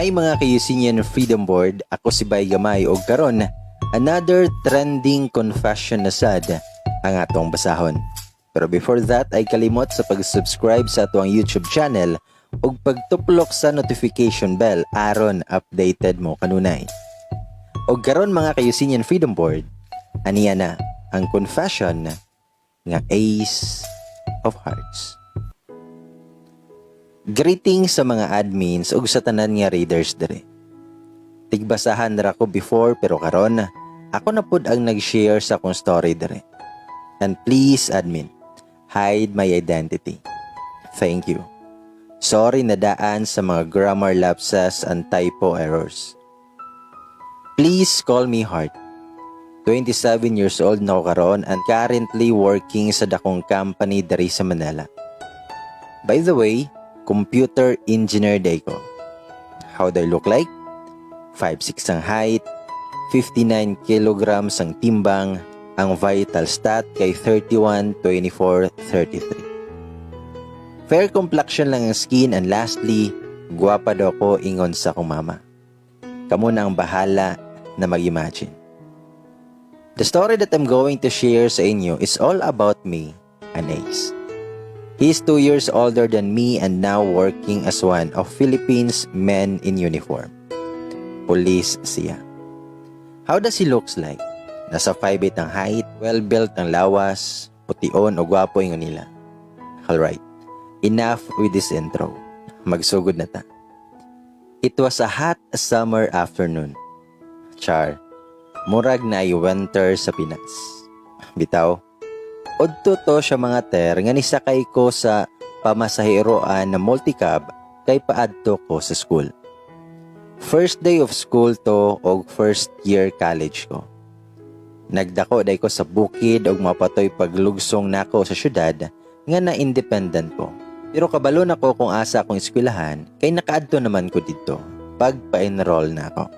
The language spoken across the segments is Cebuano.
Hi, mga ka-Eugenian Freedom Board, ako si Bay Gamay og karon another trending confession na sad ang atong basahon. Pero before that ay kalimot sa pag-subscribe sa atong YouTube channel ug pagtuplok sa notification bell aron updated mo kanunay. Og karon, mga ka-Eugenian Freedom Board, aniya na ang confession nga Ace of Hearts. Greetings sa mga admins ug sa tanan nga readers diri. Tigbasahan ra ko before, pero karon ako na pud ang nag-share sa akong story diri. And please, admin, hide my identity. Thank you. Sorry na daan sa mga grammar lapses and typo errors. Please call me Heart. 27 years old na ko karon and currently working sa dakong company diri sa Manila. By the way, computer engineer diay ko. How do I look like? 5'6 ang height, 59 kilograms ang timbang, ang vital stat kay 31, 24, 33. Fair complexion lang ang skin and lastly, gwapa daw ko ingon sa akong mama. Kamo na ang bahala na mag-imagine. The story that I'm going to share sa inyo is all about me and Ace. He's 2 years older than me and now working as one of Philippines men in uniform. Police siya. How does he looks like? Nasa 5'8 ang height, well-built ang lawas, pution o gwapo ingon nila. Alright, enough with this intro. Magsugod na ta. It was a hot summer afternoon. Char, murag na ay winter sa Pinas. Bitaw, udto to siya, mga ter, nga nisakay ko sa pamasaheroan na multicab kay paadto ko sa school. First day of school to og first year college ko. Nagdako diay ko sa bukid og mao pa to'y paglugsong nako sa syudad nga na independent ko. Pero kabalo na ko kung asa akong eskwelahan kay nakaadto naman ko didto pag pa-enroll na ako.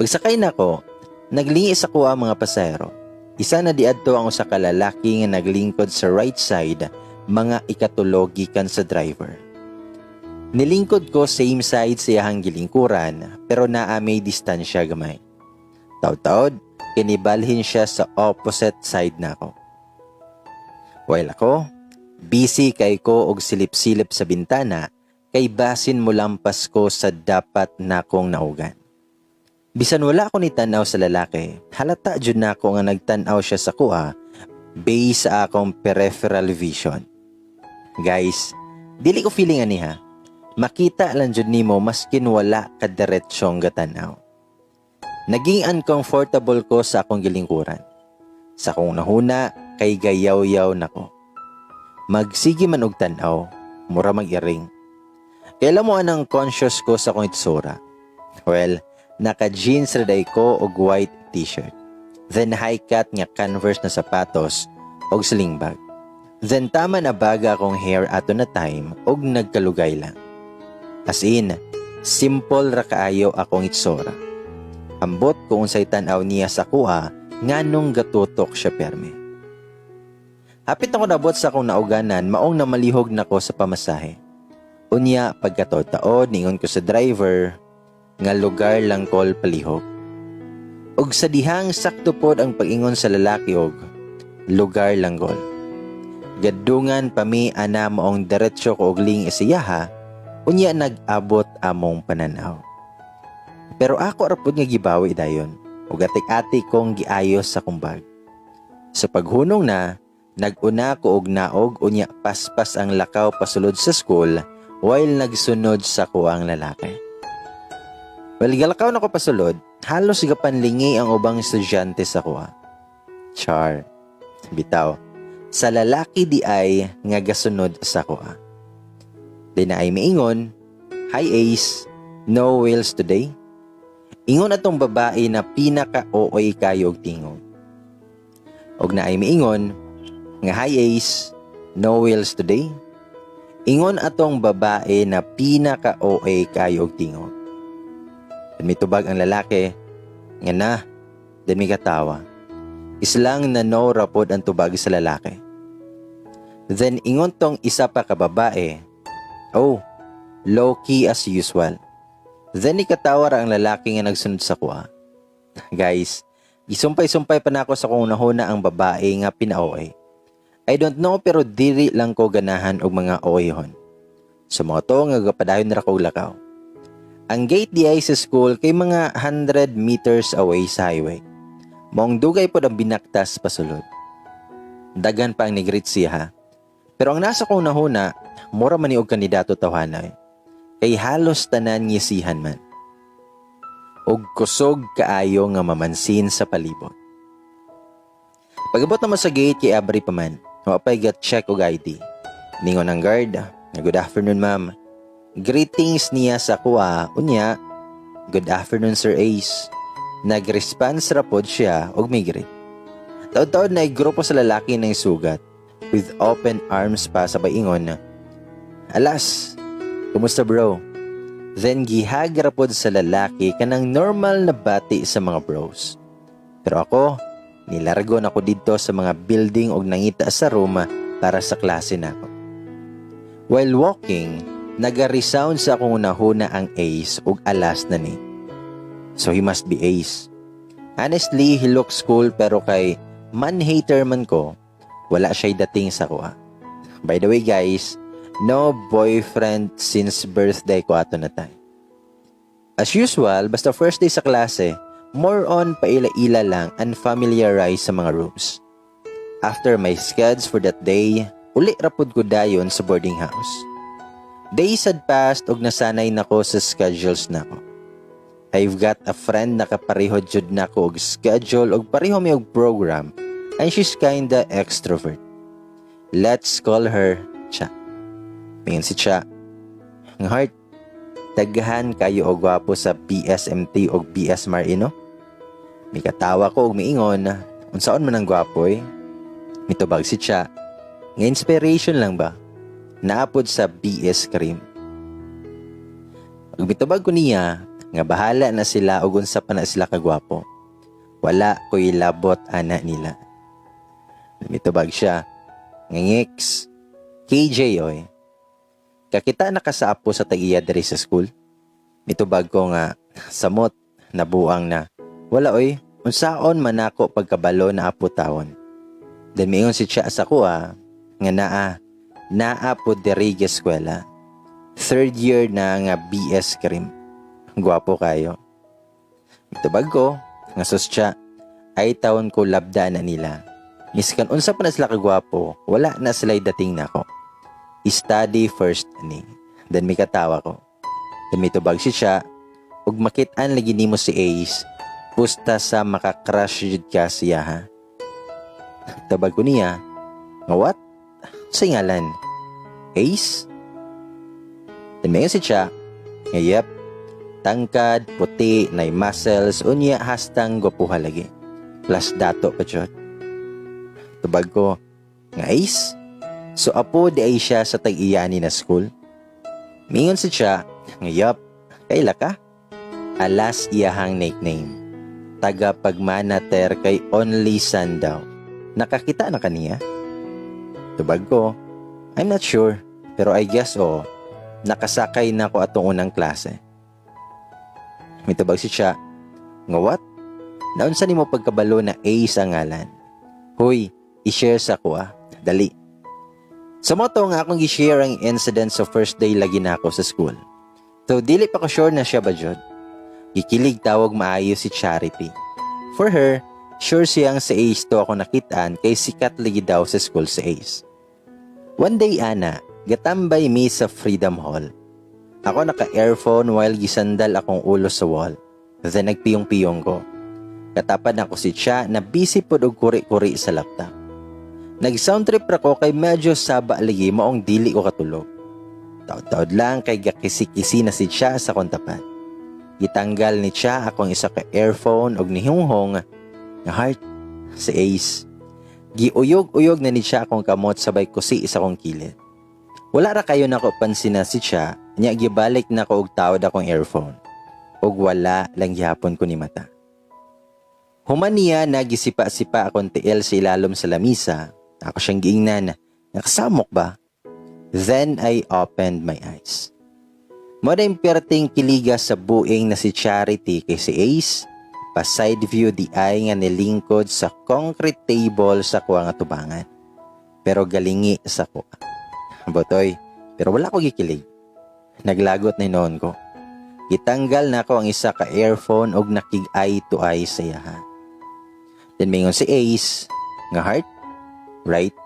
Pagsakay nako, naglingi sa kuha ang mga pasahero. Isa na diadto ang usa ka lalaki nga naglingkod sa right side, mga ikatulo gikan sa driver. Nilingkod ko same side sa iyahang gilingkuran pero naa may distansya gamay. Taud-taud, kinibalhin siya sa opposite side nako. While ako, busy kay ko og silip-silip sa bintana kay basin molampas ko sa dapat nakong naugan. Bisan wala ako ni tan-aw sa lalaki, halata jud nako nga nagtan-aw siya sa kuha based sa akong peripheral vision. Guys, dili ko feeling ani ha. Makita lang jud nimo maskin wala ka diretsyong gatanaw. Naging uncomfortable ko sa akong gilingkuran. Sa akong nahuna kay gayaw-yaw nako. Magsige man og tan-aw, mura mag-iring. Kaya mo anang conscious ko sa akong itsura. Well, naka-jeans ra diay ko og white t-shirt. Then high cut nga Converse na sapatos og sling bag. Then tama na baga akong hair ato na time og nagkalugay lang. As in, simple ra kaayo akong itsura. Ambot kung unsay tan-aw niya sa kuha nganong gatutok siya perme. Hapit ako nabot sa akong nauganan, maong namalihog nako sa pamasahe. Unya pagkataod-taod ningon ko sa driver nga lugar lang kol palihog. Og sa dihang sakto pod ang pag-ingon sa lalaki og lugar lang gol. Gadungan pa mi ana, maong diretso ko og ling isiyaha, unya nag-abot among pananaw. Pero ako ra pud nga gibawi dayon ug atik-atik kong giayos sa akong bag. Sa paghunong na, nag-una ko og naog, unya paspas ang lakaw pasulod sa school while nagsunod sa kuang lalaki. Well, galakaw na ko pasulod, halos gapanlingi ang ubang estudyante sa kuha. Char. Bitaw. Sa lalaki di ay nga gasunod sa kuha. Di na ay miingon, "Hi Ace, no wheels today?" Ingon atong babae na pinaka-OA kayo og tingog. Og na ay miingon nga, "Hi Ace, no wheels today?" Ingon atong babae na pinaka-OA kayo og tingog. Then mitubag ang lalaki nga na, then mikatawa. Islang na no rapod ang tubag sa lalaki. Then ingon tong isa pa ka babae, "Oh, low-key as usual." Then nikatawa ra ang lalaki nga nagsunod sa akoa. Guys, gisumpay-sumpay pa nako sa akong hunahuna ang babae nga pina-OA. I don't know, pero dili lang ko ganahan og mga OA-hon. So mao to nga gapadayon ra ko lakaw. Ang gate diay sa school kay mga 100 meters away sa highway. Maong dugay pod ang binaktas pasulod. Daghan pa ang ni-greet siya ha. Pero ang nasa kong hunahuna, mura man ni og kandidato tawhana. Kay halos tanan ngisihan man. Og kusog kaayo nga mamansin sa palibot. Pag-abot naman sa gate kay abri pa man. Wa pa'y ga-check og ID. Ningon ang guard, "Good afternoon, ma'am." Greetings niya sa akoa, unya, "Good afternoon, Sir Ace." Nag-response ra pod siya og mi-greet. Taod-taod na grupo sa lalaki ng sugat with open arms pa sabay ingon, "Alas, kumusta, bro?" Then gi-hug ra pod sa lalaki kanang normal na bati sa mga bros. Pero ako, nilargo na ko didto sa mga building og nangita sa room para sa klase nako. While walking, naga-resound sa akong hunahuna ang Ace ug Alas na ni. So he must be Ace. Honestly, he looks cool, pero kay man-hater man ko, wala siya'y dating sa akoa. By the way, guys, no boyfriend since birthday ko ato na time. As usual, basta first day sa klase, more on paila-ila lang and familiarize sa mga rooms. After my skeds for that day, uli ra pud ko dayon sa boarding house. Days had passed ug nasanay na ko sa schedules nako. I've got a friend na kapareho jud nako og schedule og pareho mi og program, and she's kinda extrovert. Let's call her Cha. Mingon si Cha, "Ang heart, daghan kayo og gwapo sa BSMT og BS Marino." Mikatawa ko og miingon, "Unsaon man ang gwapo eh?" Mitubag si Cha, "Nga inspiration lang ba? Naa pod sa BS Cream." Ug mitubag ko niya nga bahala na sila og unsa pa na sila kagwapo. Wala ko'y labot ana nila. Mitubag siya, nga ngix, KJ oy. Kakita na ka sa apo sa tag-iya diri sa school? Mitubag ko nga, samot, nabuang na. Wala oy, unsaon man ako pagkabalo na apo tawon? Then miingon si Cha sa akoa, nga naa, naa po diri eskwela. Third year na nga BS Cream. Gwapo kayo. Mitubag ko, nga sus Cha, ay taon ko labda na nila. Miskan unsa pa na sila kagwapo, wala na sila'y dating nako. Study first ni. Then mikatawa ko. Then mitubag si Cha, ug makit-an lagi nimo si Ace, pusta sa maka-crush jud ka siya ha. Tubag ko niya, nga what? Sa ngalan? Ace? Then miingon si Cha, nga yep, tangkad, puti, nay muscles, unya hastang gwapuha lagi. Plus dato pa jud. Tubag ko, nga Ace? So apo di ay siya sa tag-iyani na school? Mingon si Cha, nga yup, kaila ka? Alas iyahang nickname. Taga pagmanater kay only son daw. Nakakita na kaniya? Tubag ko, I'm not sure, pero I guess oo. Nakasakay na ko atong unang klase. Mitubag si Cha, nga what? Naunsa nimo pagkabalo na Ace ang ngalan? Huy, i-share sa ko ah. Dali. Sa mao to nga akong gi-share ang incident sa first day lagi na ako sa school. So dili pa ko sure na siya ba jud. Gikilig tawag maayo si Charity. For her, sure siyang sa Ace to ako nakitaan kay sikat lagi daw sa school sa Ace. One day ana, gatambay mi sa Freedom Hall. Ako naka-earphone while gisandal akong ulo sa wall. Then nagpiyong-piyong ko. Katapad nako si Cha na busy pod og kuri-kuri sa laptop. Nag-sound trip ra ko kay medyo saba lagi, maong dili ko katulog. Taod-taod lang kay gakisi-kisi na si Cha sa akong tapat. Gitanggal ni Cha akong isa ka earphone og nihunghong nga heart, si Ace. Giuyog-uyog na ni Cha akong kamot sabay kusi sa akong kilid. Wala ra kayo nako pansin na si Cha, nya gibalik na ko og taod akong earphone. Ug wala lang gihapon ko ni mata. Human niya nagisipa-sipa akong tiil sa ilalom sa lamisa, ako siyang giingnan, nakasamok ba? Then I opened my eyes. Mao na perting kiliga sa buing na si Charity kay si Ace, pa side view diay nga nilingkod sa concrete table sa kuha nga tubangan. Pero galingi sa kuha. Botoy, pero wala ko gikilig. Naglagot na noon ko. Gitanggal na ko ang isa ka earphone og nakig eye to eye sa iyaha. Then mingon si Ace, nga, "Heart, right?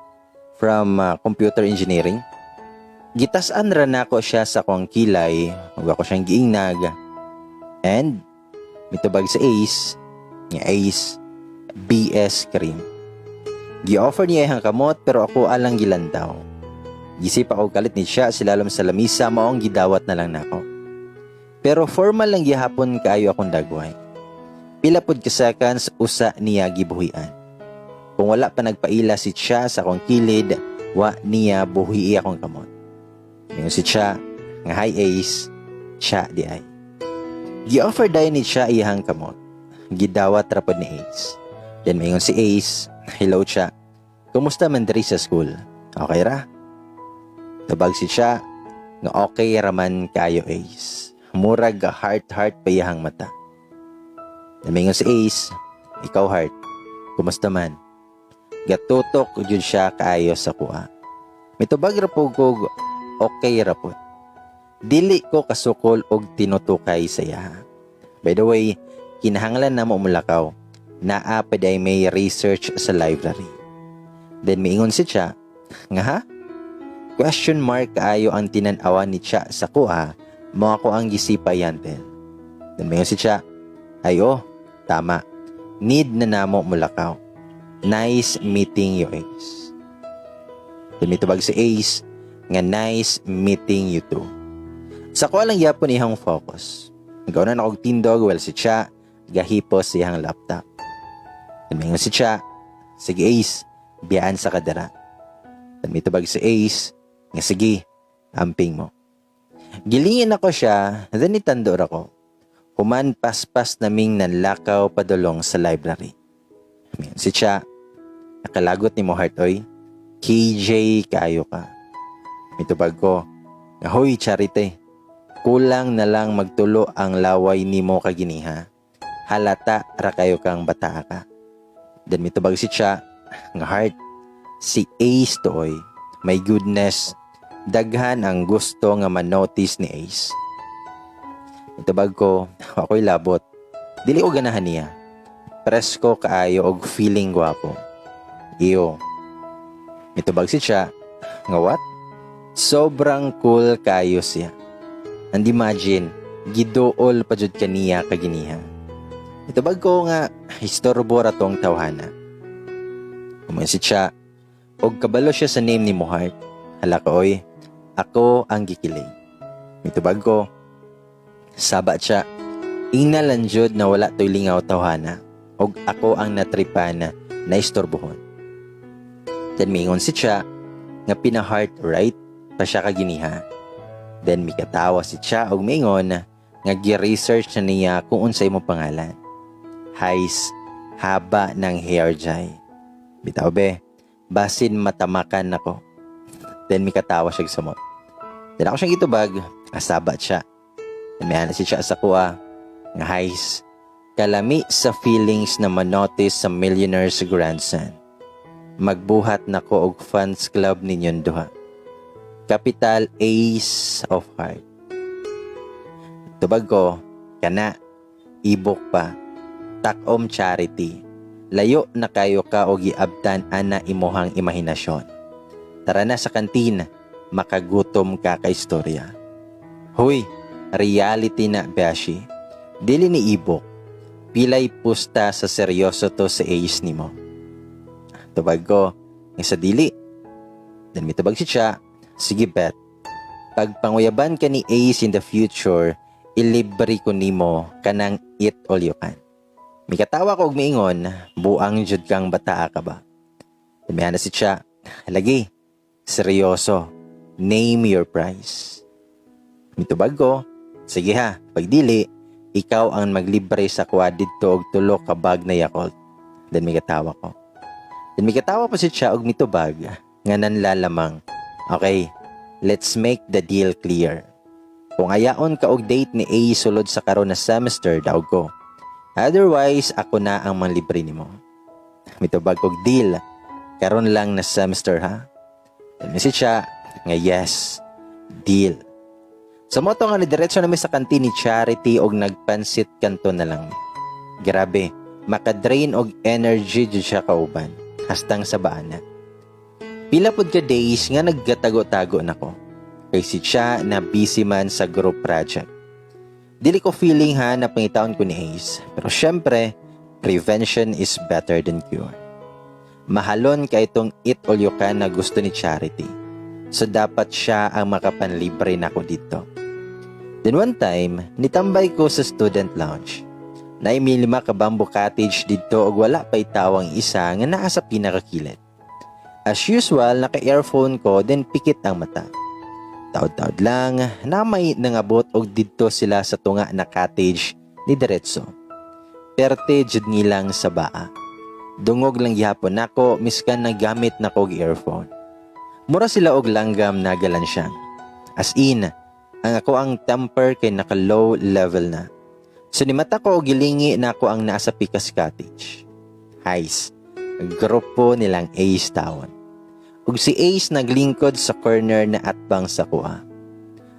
From computer engineering." Gitasan ra nako siya sa akong kilay ug ako siyang giingnag. And mitubag sa Ace, nga, "Ace, BS cream." Gi-offer niya ang kamot pero ako alang gilantaw. Gisip ako kalit ni siya silalom sa lamisa, maong gidawat na lang nako. Pero formal lang gihapon kaayo akong dagway. Pila pod ka seconds, usa niya gibuhian. Kung wala pa nagpaila si Cha sa akong kilid, wa niya buhii akong kamot. Ingon si Cha nga, "Hi Ace, Cha diay." Gi-offer dayon ni Cha iyang kamot. Gidawat ra pod ni Ace. Then maingon si Ace, "Hello Cha. Kumusta man diri sa school? Okay ra?" Tubag si Cha nga, "Okay raman kayo, Ace." Murag heart heart pa iyang mata. Then maingon si Ace, "Ikaw, Heart, kumusta man?" Gatutok jud siya kaayo sa kuha. Mitubag ra po kog okay ra pod. Dili ko kasukol og tinutukay sa iya. "By the way, kinahanglan na mo mulakaw. Naa pa diay may research sa library." Then miingon si Cha nga, "Ha?" Question mark kaayo ang tinan-awan ni Cha sa kuha mo ako ang gisipayan din. Then miingon si Cha, "Ay oh, tama. Need na namo mulakaw. Nice meeting you, Ace." Then mitubag si Ace nga, "Nice meeting you too." Sa ko lang yapon ihang focus. Nagawa na akong tindog while si Cha gahipos siyang laptop. Then mingon si Cha, "Sige Ace, biyaan sa kadara." Then mitubag si Ace nga, "Sige, amping mo." Gilingin ako siya, then nitandor ako. Human paspas naming nanlakaw padulong sa library. Mingon si Cha, "Nakalagot ni mo, Heart, oy. KJ kayo ka." Mitubag ko, "Ahoy Charite, kulang na lang magtulo ang laway nimo kaginiha. Halata ra kayo kang bata ka." Then mitubag si Cha, nga, "Heart, si Ace to oy. My goodness, daghan ang gusto nga manotice ni Ace." Mitubag ko, "Ako'y labot. Dili ko ganahan niya. Presko kaayo og feeling gwapo. Iyo." Mitubag si Cha, nga, "What? Sobrang cool kayo siya. And imagine, giduol pa jud kaniya kaginiha." Mitubag ko nga, "Istorbo ra tong tawhana." Kuman si Cha, og kabalo siya sa name ni mo, Heart. Hala ka oy, ako ang gikilig. Mitubag ko, "Saba siya. Ingna lang jud na wala to'y lingaw tawhana. Og ako ang natripan na istorbohon." Then mingon si Cha, nga, "Pina-heart right pa siya kaginiha." Then mikatawa si Cha og mingon nga gi-research na niya kung unsay mo pangalan. Hays, haba ng hair jay. Bitaw be, basin matamakan nako. Then mikatawa siya samot. Then ako siyang gitubag, asaba siya. Then may si siya sa kuha, nga, "Hays, kalami sa feelings na manotice sa millionaire's grandson. Magbuhat na ko og fans club ninyon duha. Capital Ace of Heart." Tubag ko, "Kana, ibok pa. Takom Charity. Layo na kayo ka og giabtan ana imuhang imahinasyon. Tara na sa kantin, makagutom ka ka istorya." Huy, reality na, Beshi. Dili ni ibok. Pilay pusta sa seryoso to sa Ace nimo. Tubag ko, nga sa dili. Then mitubag si Cha, "Sige, bet. Pag panguyaban ka ni Ace in the future, ilibre ko nimo kanang eat all you can." Mikatawa ko og miingon, "Buang jud kang bataa ka ba?" Tumihan na si Cha, "Lagi, seryoso, name your price." Mitubag ko, "Sige ha, pag dili, ikaw ang maglibre sa kuha didto og tulo ka bag na Yakult." Then mikatawa ko. Then mikatawa pa si Cha og mitubag nga nanlalamang, "Okay, let's make the deal clear. Kung ayaon ka og date ni Ace sulod sa karon na semester, daog ko. Otherwise, ako na ang manlibre nimo. Mitubag og deal. Karon lang na semester, ha. Then message siya nga yes, deal. Sa mao to nga nidiretso nami sa kantin ni Charity og nagpansit kanto na lang mi. Grabe, makadrain og energy jud siya kauban. Hastang sa baana. Pila pud ka days nga nagkatago-tago nako. Kay si Cha na busy man sa group project. Dili ko feeling ha na pangitaon ko ni Ace. Pero syempre, prevention is better than cure. Mahalon kay itong eat all you can na gusto ni Charity. So dapat siya ang makapanlibre nako dito. Then one time, nitambay ko sa student lounge. Naay lima ka bamboo cottage dito ug wala pa'y tawang isa nga naa sa pinakakilid. As usual, naka-earphone ko, then pikit ang mata. Taod-taod lang, na may nangabot og didto sila sa tunga na cottage ni diretso. Perte jud nilang sa baa. Dungog lang gihapon nako miskan nagamit nako og earphone. Mura sila og langgam na galansyang. As in, ang ako ang temper kay naka low level na. So nimata ko og gilingi nako ang nasa pikas cottage. Hays, grupo nilang Ace tawon. Ug si Ace naglingkod sa corner na atbang sa kuha.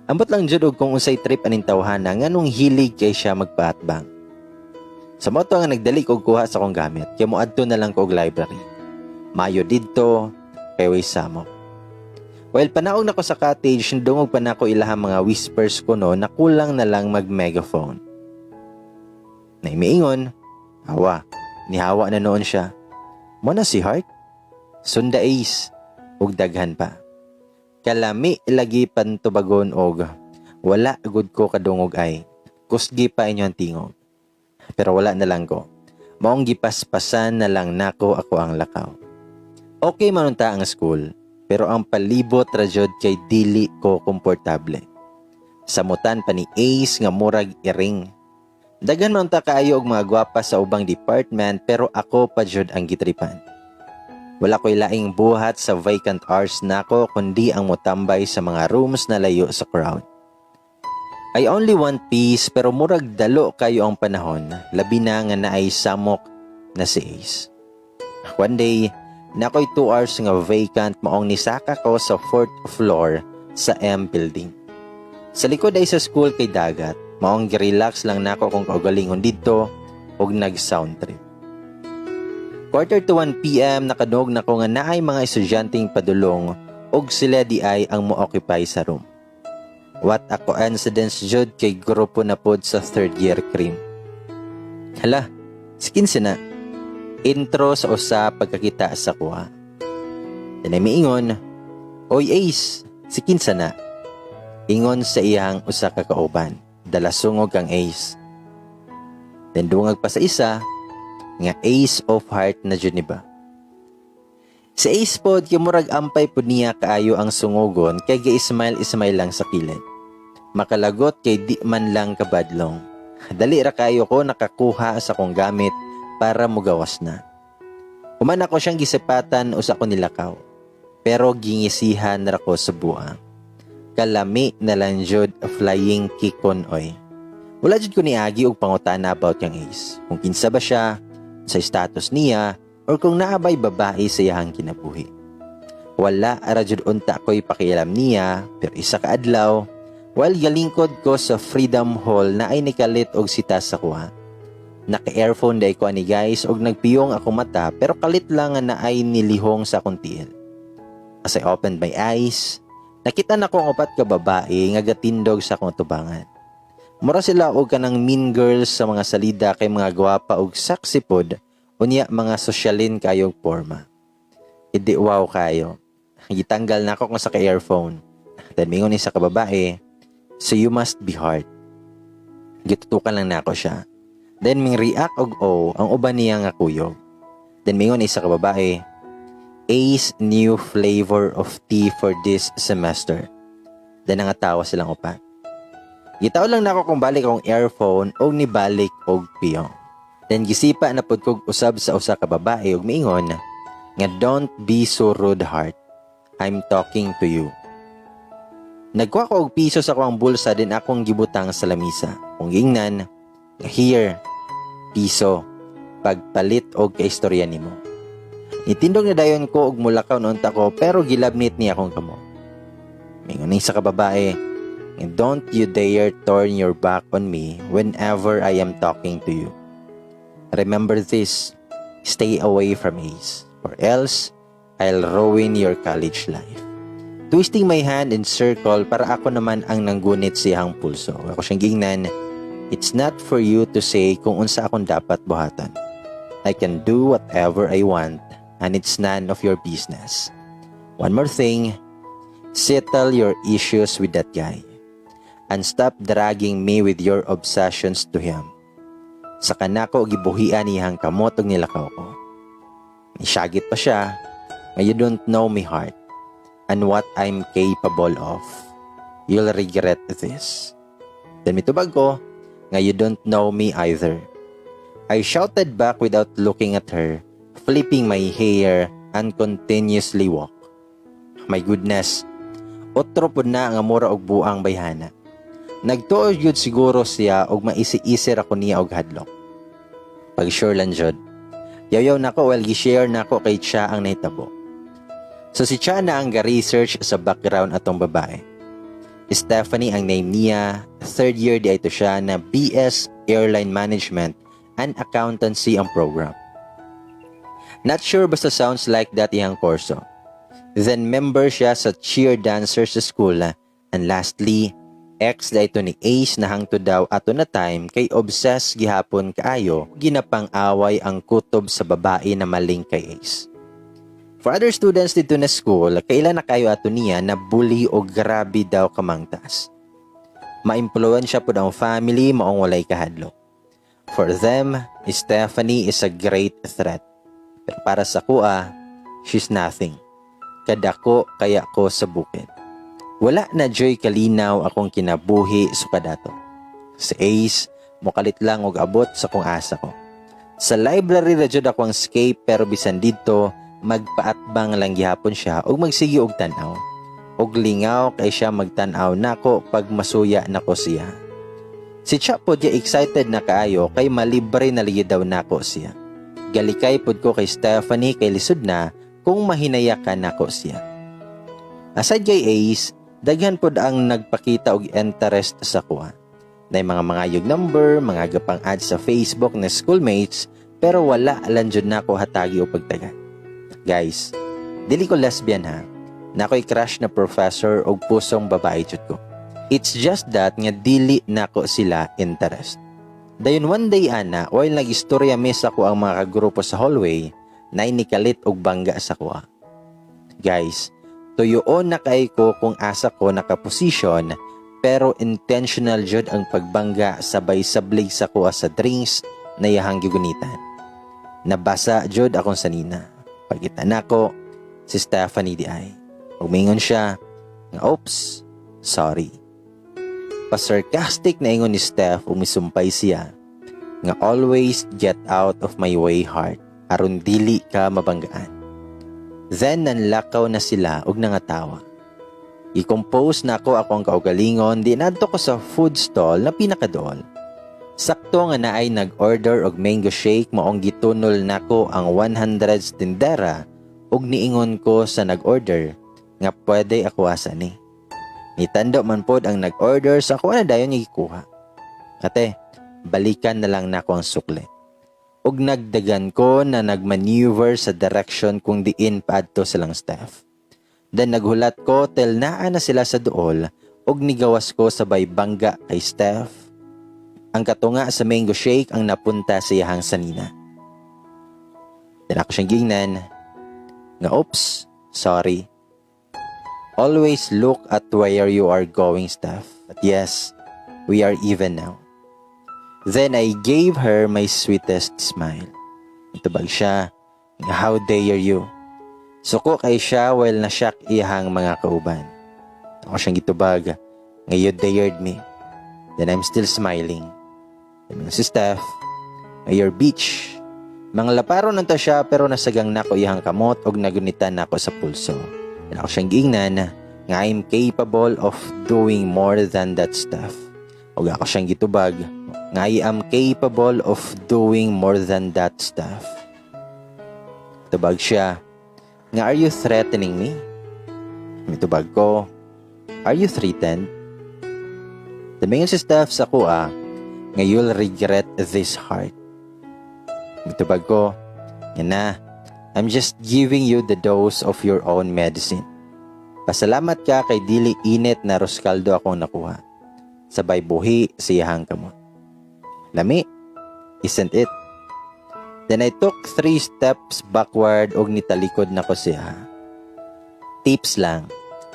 Ambot lang jud og kung unsay trip aning tawhana, nganong hilig kay siya magpaatbang. Sa mao to nga nagdali kog kuha sa akong gamit kay moadto na lang ko og library. Mayo didto kay way samok. While panaog nako sa cottage, nadungog pa nako ilahang mga whispers kuno na kulang na lang mag megaphone. Naay miingon, "Awa, nihawa na nuon siya. Mao na si Heart. Sunda Ace," ug daghan pa. Kalami lagi pantubagon og wala gud ko kadungog ay. Kusgi pa inyo ang tingog. Pero wala na lang ko. Maong gipaspasan na lang nako ako ang lakaw. Okay man unta ang school, pero ang palibot ra jud kay dili ko komportable. Samutan pa ni Ace nga murag iring. Daghan man unta kaayo og mga gwapa sa ubang department, pero ako pa jud ang gitripan. Wala ko'y laing buhat sa vacant hours nako kundi ang motambay sa mga rooms na layo sa crowd. I only want peace, pero murag dalo kayo ang panahon, labi na nga naay samok na si Ace. One day, nakoy 2 hours nga vacant, maong nisaka ko sa fourth floor sa M building. Sa likod ay sa school kay dagat, maong relax lang nako kung kaugalingon didto og nag-sound trip. 12:45 p.m., nakadungog nako nga naay mga estudyanteng padulong og sila di ay ang mo-occupy sa room. What a coincidence jud kay grupo na pod sa third year cream. "Hala, si kinsa na?" Intro sa usa pagkakita sa kuha. Then ay miingon, "Oy Ace, si kinsa na?" Ingon sa iyang usa ka kauban, "Dala sungog kang Ace." Then dungag pa sa isa, nga Ace of Heart na jud ni ba? Si Ace pod kay murag ampay pod niya kaayo ang sungugon kay ga-smile smile lang sa kilid. Makalagot kay di man lang kabadlong. Dali ra kayo ko nakakuha sa kong gamit para mugawas na. Human ako siyang gisipatan, usa ko nilakaw. Pero gingisihan ra ko sa buang. Kalami na lang jud flying kickon oy. Wala jud ko niagi og pangutana about kang Ace. Kung kinsa ba siya, sa status niya, or kung naabay babae sa iyahang kinabuhi. Wala ra jud unta ko'y pakialam niya, pero isa ka adlaw, while galingkod ko sa Freedom Hall, na ay nikalit og sita sa kuha. Naka-earphone day ko ani, guys, og nagpiyong ako mata, pero kalit lang nga naay nilihong sa akong tiil. As I opened my eyes, nakita nako ang upat ka babae nga gatindog sa akong tubangan. Mura sila og kanang mean girls sa mga salida kay mga gwapa og sexy pod, unya mga sosyalin kayog porma. Idi wow kayo. Gitanggal nako kung sa ka-earphone. Then mingon ni sa kababae, "So you must be Heart." Gitutukan lang nako siya. Then ming react og o ang uban niya nga kuyog. Then mingon isa ka babae, "Ace new flavor of tea for this semester." Then nangatawa silang upat. Gitaw lang nako kung balik akong earphone og nibalik og piyong. Then gisipa na pud kog usab sa usa ka babae og miingon nga, "Don't be so rude, Heart. I'm talking to you." Nagkuha ko og piso sa akong bulsa, then akong gibutang sa lamisa. Akong giingnan, "Here, piso, pagpalit og kaistorya nimo." Nitindog na dayon ko og mulakaw na unta ko, pero gilabnit niya akong kamot. Mingon sa kababae, "Don't you dare turn your back on me whenever I am talking to you. Remember this, stay away from Ace, or else I'll ruin your college life." Twisting my hand in circle para ako naman ang nanggunit siyang pulso. Ako siyang gingnan, "It's not for you to say kung unsa akong dapat buhaton. I can do whatever I want and it's none of your business. One more thing, settle your issues with that guy and stop dragging me with your obsessions to him." Saka nako gibuhian iyang kamot ug nilakaw ko. Nisyagit pa siya, nga, "You don't know me heart and what I'm capable of. You'll regret this." Then mitubag ko, nga, "You don't know me either." I shouted back without looking at her, flipping my hair and continuously walk. My goodness, otro pud na nga mura og buang bayhana. Nagtuo jud siguro siya og maisi-isi ra ko niya og hadlok. Pag sure lang jud. Yaw-yaw nako while gi-share nako kay Cha ang nahitabo. So si Cha na ang ga-research sa background atong babae. Stephanie ang name niya, third year diay to siya na BS Airline Management and Accountancy ang program. Not sure, basta sounds like that iyang kurso. Then member siya sa cheer dancers sa school and lastly, ex na ito ni Ace na hangtod daw ato na time kay obsessed gihapon kaayo, ginapang-away ang kutob sa babae na maling kay Ace. For other students dito na school, kaila na kayo ato niya na bully o grabe daw kamangtas. Maimpluwensya pud ang family, maong walay kahadlok. For them, Stephanie is a great threat. Pero para sa akoa, she's nothing. Kadako kaya ko sa bukid. Wala na juy kalinaw akong kinabuhi sa kadato. Si Ace, mukalit lang og abot sa kung asa ko. Sa library ra jud ako ang escape, pero bisan didto, magpaatbang lang gihapon siya ug magsige og tan-aw. Og lingaw kay siya magtan-aw nako pag masuya nako siya. Si Cha pod ya excited na kaayo kay malibre na ligi daw nako siya. Galikay pod ko kay Stephanie kay lisod na kung mahinayakan nako siya. Aside kay Ace, daghan pod ang nagpakita og interest sa akoa. Nay mga mangayog number, mga gapang add sa Facebook na schoolmates, pero wala lang jud nako hatagi og pagtagat. Guys, dili ko lesbian ha. Nakoy crush na professor og pusong babae jud ko. It's just that nga dili nako sila interest. Dayon one day ana, while nag-istorya mi sa akoang mga kagrupo sa hallway, nay nikalit og bangga sa akoa. Guys, tuyoon na kay ko kung asa ko nakaposisyon, pero intentional jud ang pagbangga sabay sablig sa akoa sa drinks na iyahang gigunitan. Nabasa jud akong sanina. Pagkita nako, si Stephanie diay. Ug siya, nga, "Oops, sorry." Pa-sarcastic na ingon ni Steph, umisumpay siya, nga, "Always get out of my way, heart, aron dili ka mabanggaan." Then nanlakaw na sila og nangatawa. I-compose na ako akong kaugalingon, di nadto ko sa food stall na pinakadool. Sakto nga naay nag-order og mango shake, maong gitunol nako ang 100 tindera ug niingon ko sa nag-order nga pwede ako asa ni. Nitando man pod ang nag-order sa ako na dayon gikuha. "Ate, balikan na lang nako ang sukli." Ug nagdagan ko na nagmaneuver sa direction kung diin paadto silang Steph. Then naghulat ko till naa na sila sa duol ug nigawas ko sabay bangga kay Steph. Ang katunga sa mango shake ang napunta sa iyahang sanina. Then ako siyang gingnan nga, "Oops, sorry." Always look at where you are going, Steph. But yes, we are even now. Then I gave her my sweetest smile. Itubag siya, nga, "How dare you?" Suko kay siya while na-shock iyahang mga kauban. Ako siyang gitubag, nga, "You dared me." Then I'm still smiling. Sabi si Steph, nga, "You're bitch." Mga laparo nanta siya pero nasagang nako iyang kamot og nagunitan nako sa pulso. Then ako siyang giingnan nga, Nga I'm capable of doing more than that stuff. Ug ako siyang gitubag nga I am capable of doing more than that stuff. Tubag siya nga, "Are you threatening me?" Mitubag ko, "Are you threatened?" Miingon si Steph sa akoa nga, "You'll regret this, heart." Mitubag ko nga na, "I'm just giving you the dose of your own medicine. Pasalamat ka kay dili init na arroz caldo akong nakuha." Sabay buhi sa iyahang kamot. Lami, isn't it? Then I took three steps backward og nitalikod na ko siya. Tips lang.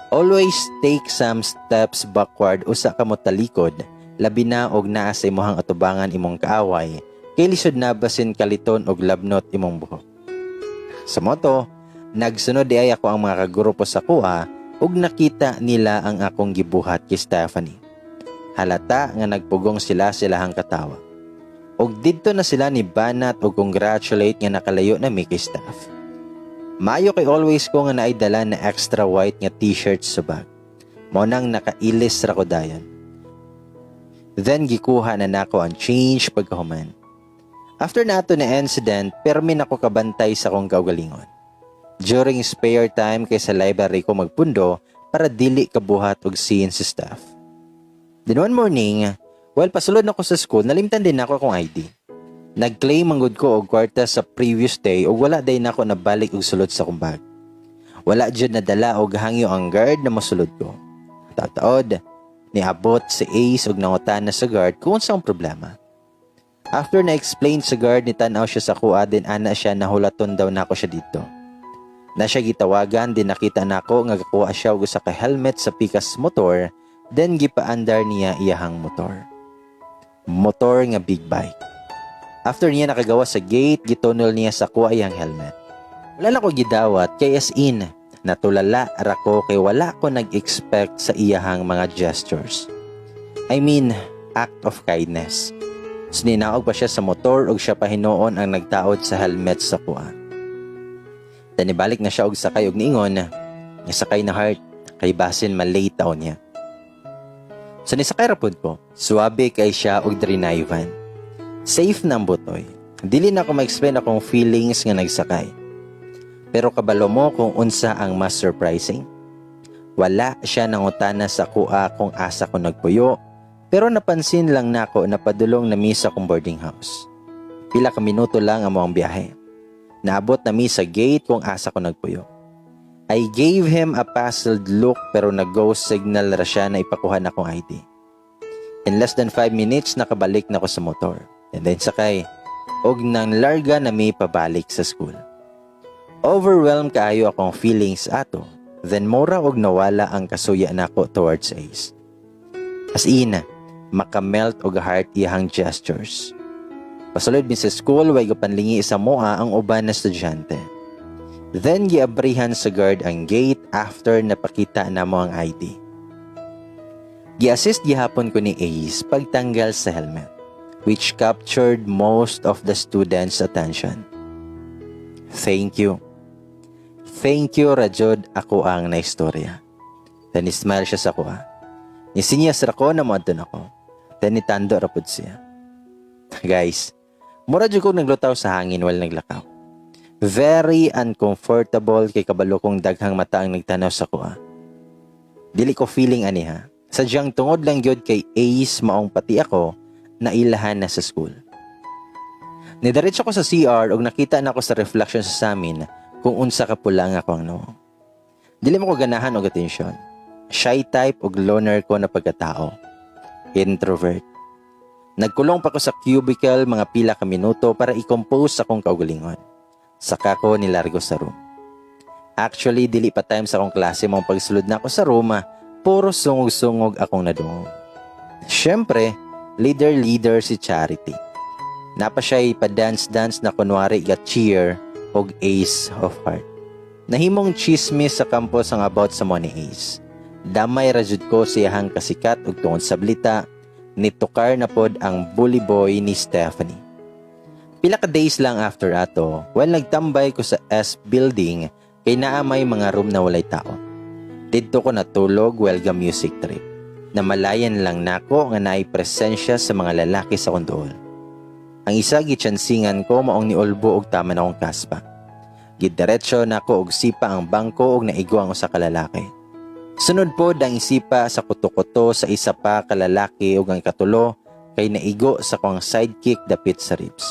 Always take some steps backward usa ka mo talikod, labi na og naa sa imong atubangan imong kaaway, kay lisod na basin kaliton og labnot imong buhok. Sa mao to, nagsunod diay ako ang mga kagrupo sa akoa ug nakita nila ang akong gibuhat kay Stephanie. Halata nga nagpugong sila sa ilahang katawa. Og didto na sila ni banat og congratulate nga nakalayo na mi kay Steph. Maayo kay always ko nga naay dala na extra white nga T-shirt sa bag. Mao nang nakailis ra ko dayon. Then gikuha na nako ang change pagkahuman. After nato na incident, permi nako kabantay sa akong kaugalingon. During spare time kay sa library ko magpundo para dili kabuhat og scene si Steph. Then one morning, while pasulod nako sa school, nalimtan din nako akong ID. Nag-claim man gud ko og kwarta sa previous day ug wala day nako nabalik og sulod sa akong bag. Wala jud nadala og hangyo ang guard na mosulod ko. Taod, niabot si Ace og nangutana sa guard kung unsa ang problema. After na explain sa guard, nitanaw siya sa akoa, then ana siya nahulaton daw nako siya dito. Na siya gitawagan din, nakita nako nga gakuha siya og usa ka helmet sa pikas motor, then gipaandar niya iyahang motor. Motor nga big bike. After niya nakagawa sa gate, gitunol niya sa akoa iyang helmet. Wala na ko gidawat kay as in, natulala ra ko kay wala ko nag-expect sa iyahang mga gestures. I mean, act of kindness. So ninaog pa siya sa motor ug siya pa hinuon ang nagtaod sa helmet sa akoa. Then ibalik na siya og sakay og niingon nga sakay na, heart, kay basin malate taon niya. So nisakay ra pud ko. Suwabe kay siya og drinayvan. Safe na ang butoy. Dili na ako ma-explain akong feelings nga nagsakay. Pero kabalo mo kung unsa ang mas surprising? Wala siya nangutana sa akoa kung asa ko nagpuyo, pero napansin lang nako na padulong na mi sa akong boarding house. Pila ka minuto lang ang among biyahe. Naabot na mi sa gate kung asa ko nagpuyo. I gave him a puzzled look pero nag-go signal ra siya na ipakuha na akong ID. In less than 5 minutes, nakabalik na ko sa motor. And then sakay, og nang larga na mi pabalik sa school. Overwhelmed kaayo akong feelings ato. Then mura og nawala ang kasuya nako towards Ace. As in, makamelt og heart iyahang gestures. Pasulod mi sa school, way gapanlingi sa amoa ang uban na estudyante. Then giabrihan sa guard ang gate after napakita namo ang ID. Gi-assist gihapon ko ni Ace pagtanggal sa helmet, which captured most of the students' attention. "Thank you. Thank you" ra jud ako ang naistorya. Then smile siya sa akoa. Nisinyas ra ko na moadto nako. Then nitando ra pud siya. Guys, mura jud kong naglutaw sa hangin while naglakaw. Very uncomfortable kay kabalo kong daghang mata ang nagtanaw sa akoa. Dili ko feeling ani ha. Sadyang tungod lang gyud kay Ace maong pati ako nailahan na sa school. Nidiretso ko sa CR ug nakita na ako sa reflection sa samin kung unsa ka pula nga ako ang nawong. Dili mo ko ganahan og atensyon. Shy type og loner ko na pagkatao. Introvert. Nagkulong pa ko sa cubicle mga pila ka minuto para i-compose akong kaugalingon. Saka ko nilargo sa room. Actually, dili pa time sa akong klase mong pagsulod na ako sa room, puro sungog-sungog akong nadungog. Siyempre, leader-leader si Charity. Napa siya'y pa-dance-dance na kunwari ga cheer og Ace of Heart. Nahimong chismis sa campus ang about sa amo ni Ace. Damay ra jud ko siyahang kasikat ug tungod sa balita, nitukar na pod ang bully boy ni Stephanie. Pila ka days lang after ato, while nagtambay ko sa S building kay naa may mga room na walay tao. Didto ko natulog while ga music trip. Namalayan lang nako nga naay presensya sa mga lalaki sa akong duol. Ang isa gitsansingan ko, maong niulbo og taman akong kaspa. Gidiretso nako og sipa ang bangko og naigo ang usa ka lalaki. Sunod pod ang isipa sa kuto-kuto sa isa pa ka lalaki ug ang ikatulo kay naigo sa akong sidekick dapit sa ribs.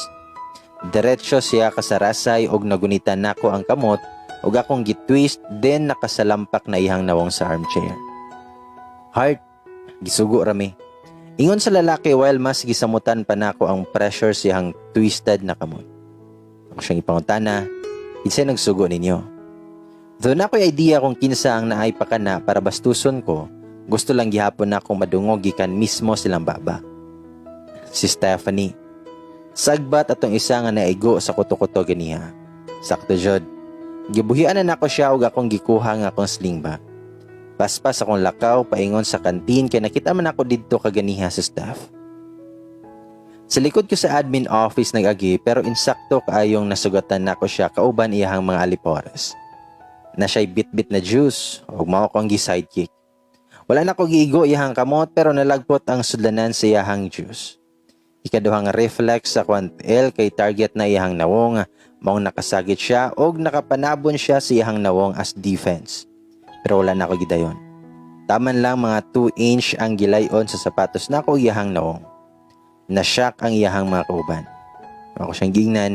Diretso siya kasarasay og nagunitan nako ang kamot ug akong gitwist, then nakasalampak na iyang nawong sa armchair. "Heart, gisugo rami," ingon sa lalaki while mas gisamutan pa nako ang pressure siyang twisted na kamot. Ako siyang ipangutana, "Kinsay nagsugo ninyo?" Though naa ko'y idea kung kinsa ang naay pakana para bastuson ko, gusto lang gihapon na akong madungog gikan mismo silang baba. "Si Stephanie," sagbat atong isa nga naigo sa kuto-kuto ganiha. Sakto jud. Gibuhian na nako siya ug akong gikuha nga akong sling bag. Paspas akong lakaw paingon sa kantin kay nakita man ako didto kaganiha sa staff. Sa likod ko sa admin office nag-agi pero insakto kaayong nasugatan nako siya kauban iyahang mga alipores. Na siya'y bit-bit na juice ug mao ko ang gi-sidekick. Wala na ko giigo iyahang kamot pero nalagpot ang sudlanan sa iyahang juice. Ikaduhang reflex sa kwantel kay target na iyahang nawong, maong nakasagit siya og nakapanabon siya sa iyahang nawong as defense. Pero wala na ako gidayon. Taman lang mga 2 inch ang gilayon sa sapatos nako iyahang nawong. Na-shock ang iyahang mga kauban. Ako siyang gingnan,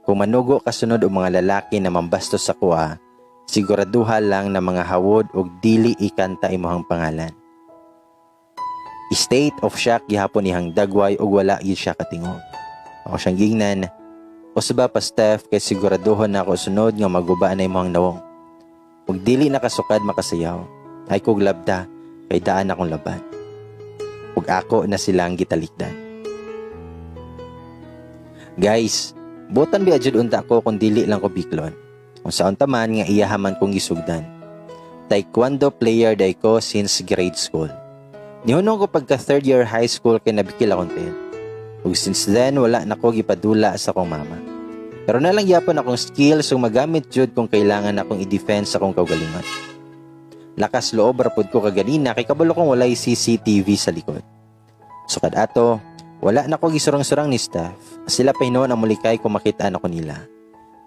"Kung manugo kasunod og mga lalaki na mambastos sa kuha, siguraduha lang na mga hawod og dili ikanta imong pangalan." State of shock gihapon iyang dagway ug wala gyud siya katingog. Ako siyang gingnan, "Usba pa, Steph, kay siguraduhon na ako sunod nga maguba na imong nawong. Ug dili na kasukad makasayaw. Ay kog labda kay daan akong laban." Ug ako na silang gitalikdan. Guys, butan biya jud unta ko kung dili lang ko biklon. Kung saon ta man nga iyaha man kong gisugdan. Taekwondo player day ko since grade school. Nihunong ko pagka third year high school kay nabikil akong tiil. Ug since then wala na ko gipadula sa akong mama. Pero naa lang gyapon akong skills ug magamit jud kung kailangan akong i-defense sa akong kaugalingon. Lakas loob ra pud ko kaganina kay kabalo kong walay CCTV sa likod. Sukad ato, wala na ko gisurang-surang ni staff. Sila pa hinuon ang mulikay kung makita ako nila.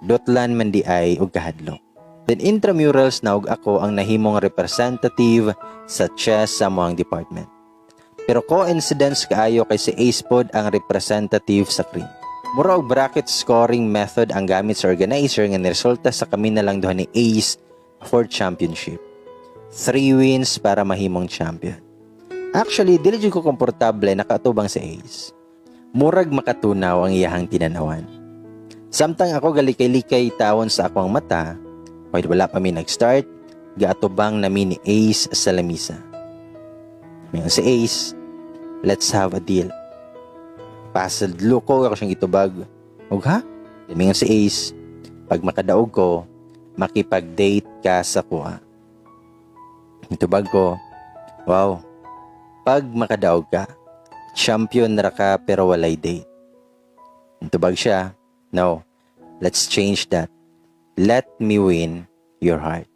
Dotlan man di ay og kahadlok. Then intramurals na og ako ang nahimong representative sa chess sa among department. Pero coincidence kaayo kay si Ace pod ang representative sa cream. Mura og bracket scoring method ang gamit sa organizer nga niresulta sa kami na lang duha ni Ace for championship. Three wins para mahimong champion. Actually, dili jud ko komportable nakaatubang si Ace. Murag makatunaw ang iyahang tinanawan. Samtang ako galikay-likay tawon sa akong mata, while wala pa mi nag-start, gaatubang nami ni Ace sa lamisa. Mayon si Ace, "Let's have a deal." Puzzled look ko, ako siyang itubag. "Og ha?" Mingon si Ace, "Pag makadaog ko, makipag-date ka sa kuha." Itubag ko, "Wow, pag makadaog ka, champion ra ka pero walay date." Itubag siya, "No, let's change that. Let me win your heart."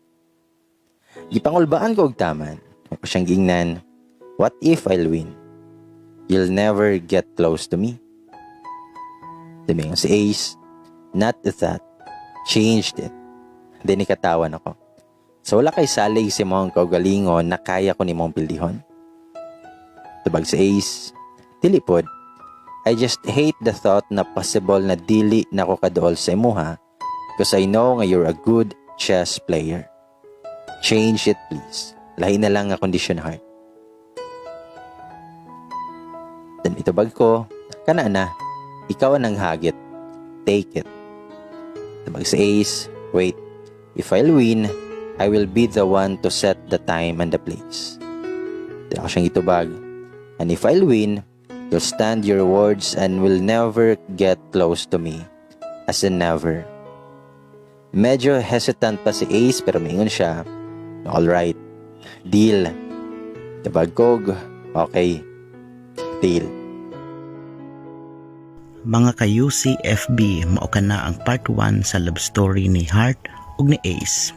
Gipangulbaan ko og taman. Ako siyang gingnan, "What if I'll win? You'll never get close to me." Tumingon si Ace, "Not that. Changed it." Then ikatawan ako. "So wala kay salig sa imong kaugalingon na kaya ko nimong pildihon?" Tubag si Ace, "Dili pod. I just hate the thought na possible na dili na ko kaduol sa imuha because I know nga you're a good chess player. Change it, please. Lahi na lang nga condition, heart." Then itubag ko, "Kana na, ikaw ang nanghagit. Take it." Tubag si Ace, "Wait, if I'll win, I will be the one to set the time and the place." Then ako siyang itubag, "And if I'll win, you'll stand your words and will never get close to me. As in never." Medyo hesitant pa si Ace pero mingon siya, "Alright, deal." Tubag kog, "Okay, deal." Mga ka-UCFB, mao kana ang part 1 sa love story ni Heart ug ni Ace.